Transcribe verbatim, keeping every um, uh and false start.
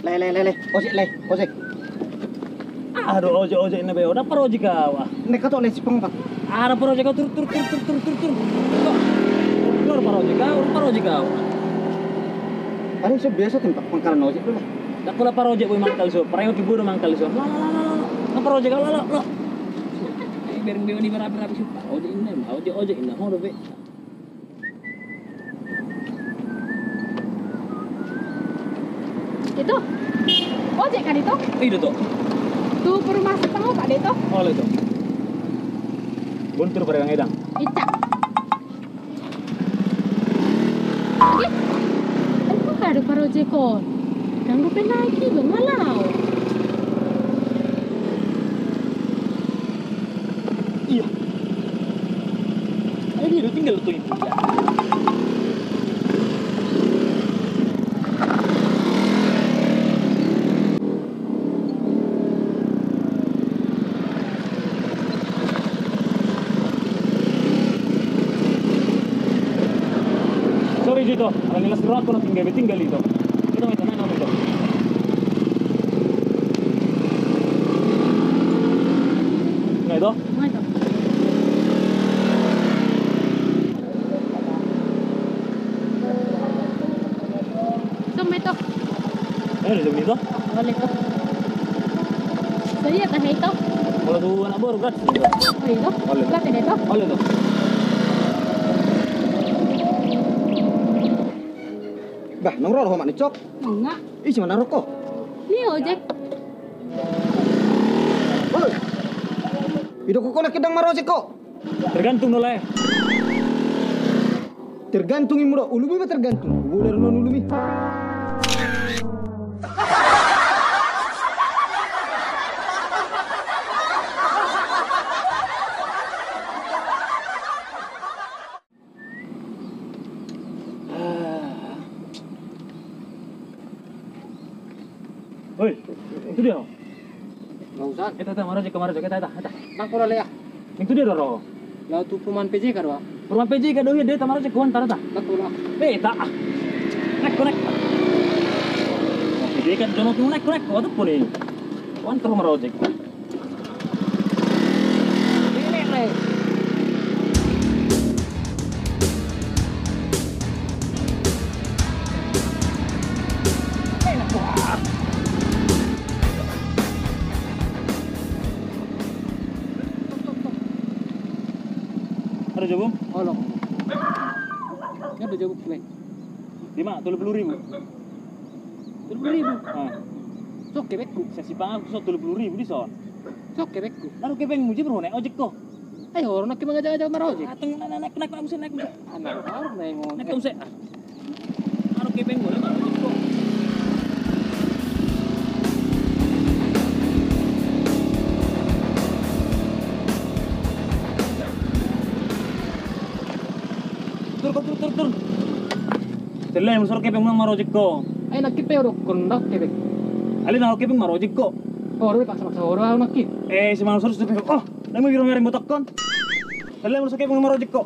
Lae, lae, lae, lae. Ojek, lae, ojek. Aha do ojek, ojek na be, ndang parojek au, ah. Ndang, katok, lae, Simpang Opat. Aha do parojek au, turun, turun, turun. Ndang parojek au, ndang parojek au. Paling so biasa tempat pangkalan ojek do, lae. Ndang pola parojek, boi mangkal so. Parojek, boi do mangkal so. Lae, lae, lae, lae, lae. Ndang parojek au, lae, lae, lae. Bereng be on i, barapi-rapi so. Ojek inna, ojek, ojek inna. Ho do be. Ito. Ojek kan, Ito? I do, Ito. Tu Perumahan Simpang Opat do, Ito? Olo, Ito. Bontur pada nang edang. Ica. Ih, emang ada parojek on? Nang dope naik i do, malau. Iya. Ayo, dia udah tinggal tuh itu. Sorry, Jito. Ala ni las rokok na tinggal, tinggal itu. Itu, itu, main, main, main, itu. Nah, itu. Main, itu. Summa, Ito. Eh, udah, Ito. Boleh, Ito. Saya tanya, Ito. Kalau tu anak baru gratis, Ito. Oh, iya, Ito. Boleh. Gratis, Ito. Boleh, Ito. Bah, nang ro ho, Mak, ni, Cok? Enggak. Ih, cuma nang rokok. Ni ojek. Hei. Ido ko, ko na kedang marojek ko. Tergantung do, lae. Tergantung i mura, ulumi ma tergantung. Bola runon ulumi. Oi, itu dia. Nggak usah. Eta, eta, marojek, marojek, eta, eta, eta. Nang pola, Lea. Itu dia do ro. Lah, tu perumahan P J K do. Perumahan P J K do, iya, dia eta marojek, kawan, tara, ta. Nang pola. Eh, eta. Naik, naik. P J K, jonok, naik, naik. Wah, tu pun ini. Kawan, terus marojek. Ada jabu? Olo. Ada jabu, play. Lima, tolu pulu ribu. Tolu pulu ribu? Ah. Sok kepengku. Sesi pangan, sok tolu pulu ribu dison. Sok kepengku. Lalu kepengmu, jebro, naik ojek ko. Ayo, orang nak mangajak-ajak marojek. Ah, tunggu, naik, naik, naik, naik, naik, naik. Anak, orang naik ojek. Naik, naik, naik. Anu, kepeng boleh, Bang? Tur, tur, tur, tur. Selae, molo so ro kepeng, unang marojek ho. Ai, nangkin pe hudokkon, ndang kepeng. Alai na ro kepeng marojek ho. Oh, ro, paksa-paksa ho do au nangkin. Eh, si molo so ro, oh, ndang mo biro mereng botokkon. Selae, molo so ro kepeng, unang marojek ho.